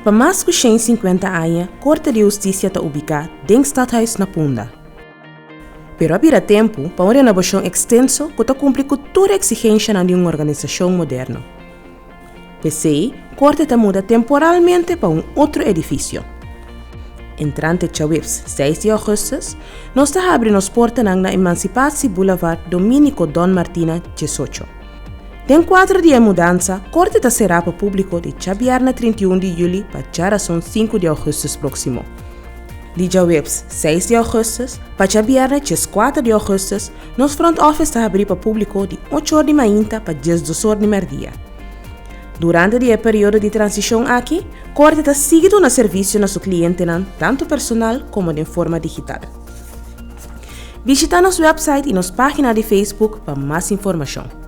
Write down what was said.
Pa mas ku 150 aña, Korte di Hustisia ta ubiká den Stadhuis na Punda. Pero a bira tempu pa un renobashon ekstenso ku ta kumpli ku tur eksigenshanan di un organisashon moderno. P'esei, Korte ta muda temporalmente pa un otro edifisio. Entrante djaweps 6 di ougùstùs, nos ta habri nos portanan na Emancipatie Boulevard Dominico Don Martina 18. Den kuadro di e mudansa, Korte ta será pa públiko di djabièrnè 31 di yüli pa djarason 5 di ougùstùs próksimo. Di djaweps 6 di ougùstùs pa djabièrnè 14 di ougùstùs, nos front office ta habrí pa públiko di 8 or di mainta pa 12 or di mèrdia. Durante di e periodo di transishon aki, Korte ta sigui duna servisio na su klientenan tantu personal komo den forma digital. Bishitá nos wèpsait i nos página di Facebook pa mas informashon.